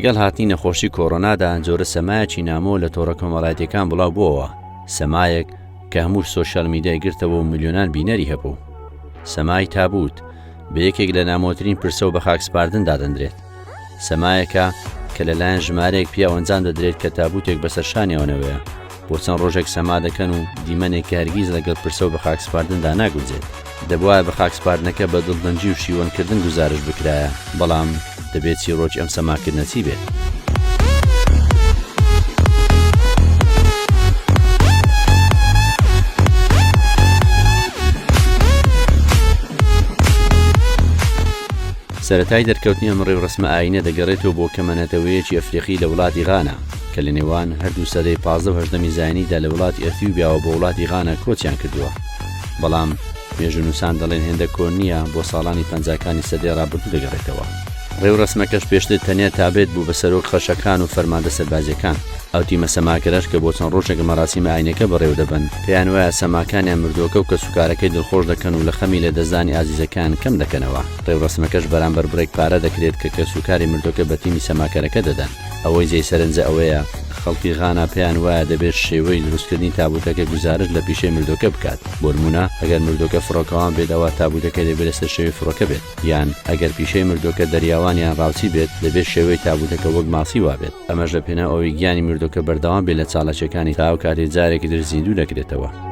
لەگەڵ هاتنی نەخۆشی کۆرۆنادا جۆرە سەمایەکی نامۆ لە تۆڕە کۆمەڵایەتیەکان بڵاو بووەوە، سەمایەک کە هەموو سۆشیال میدیای گرتەوە و ملیۆنان بینەری هەبوو. سەمای تابوت بە یەکێک لە نامۆترین پرسە و بەخاکسپاردن دادەندرێت. سەمایەکە کە لەلایەن ژمارەیەک پیاو ئەنجام دەدرێت کە تابوتێک بەسەر شانیانەوەیە، بۆ چەند ڕۆژێک سەما دەکەن و دیمەنێک کە هەرگیز لەگەڵ پرسە و بەخاکسپاردندا ناگونجێت. دەبوایە بەخاکسپاردنەکە بە دڵتەنگی و شیوەنکردن گوزارشت بکرایە، بەڵام دەبێت چیڕۆکی ئەم سەماکردنە چی بێت؟ سەرەتای دەرکەوتنی ئەم ڕێوڕەسمە ئایینە دەگەڕێتەوە بۆ کەمە نەتەوەیەکی ئەفریقی لە وڵاتی غانا کە لە نێوان هەردوو سەدەی 15 و هەژدەمی زایینیدا لە وڵاتی ئەثیوبیاوە بۆ وڵاتی غانا کۆچیان کردووە بەڵام مێژوونووسان دەڵێن هێندە کۆن نییە بۆ ساڵانی پەنجاکانی سەدەی ڕابردوو دەگەڕێتەوە. ڕێوڕەسمەکەش پێشتر تەنیا تابێت بوو بە سەرۆک قەشەکان و فەرماندە سەربازییەکان. ئەو تیمە سەماکەرەش کە بۆ چەند ڕۆژێک مەراسیمە ئاینیەکە بەڕێوە دەبەن، پێیان وایە سەماکانیان مردووەکە و کەسوکارەکەی دڵخۆش دەکەن و لە خەمی لەدەستدانی ئازیزەکەیان کەم دەکەنەوە. ڕێوڕەسمەکەش بەرامبەر بڕێک پارە دەکرێت کە کەسوکاری مردووەکە بە تیمی سەماکەرەکە دەدەن. ئەوەی جێی سەرنجە ئەوەیە، خەڵکی غانا پێیان وایە دەبێت شێوەی دروستکردنی تابوتەکە گوزارشت لە پیشەی مردووەکە بکات، بۆنموونە ئەگەر مردووەکە فڕۆکەوان بێت ئەوا تابوتەکەی دەبێت لەسەر شێوەی فڕۆکە بێت، یان ئەگەر پیشەی مردووەکە دەریاوان یان ڕاوچی بێت دەبێت شێوەی تابوتەکە وەک ماسی وابێت، ئەمەش لەپێناو ئەوەی گیانی مردووەکە بەردەوام بێت لە چالاکییەکانی تا ئەو کاتەی جارێکی تر زیندوو دەکرێتەوە.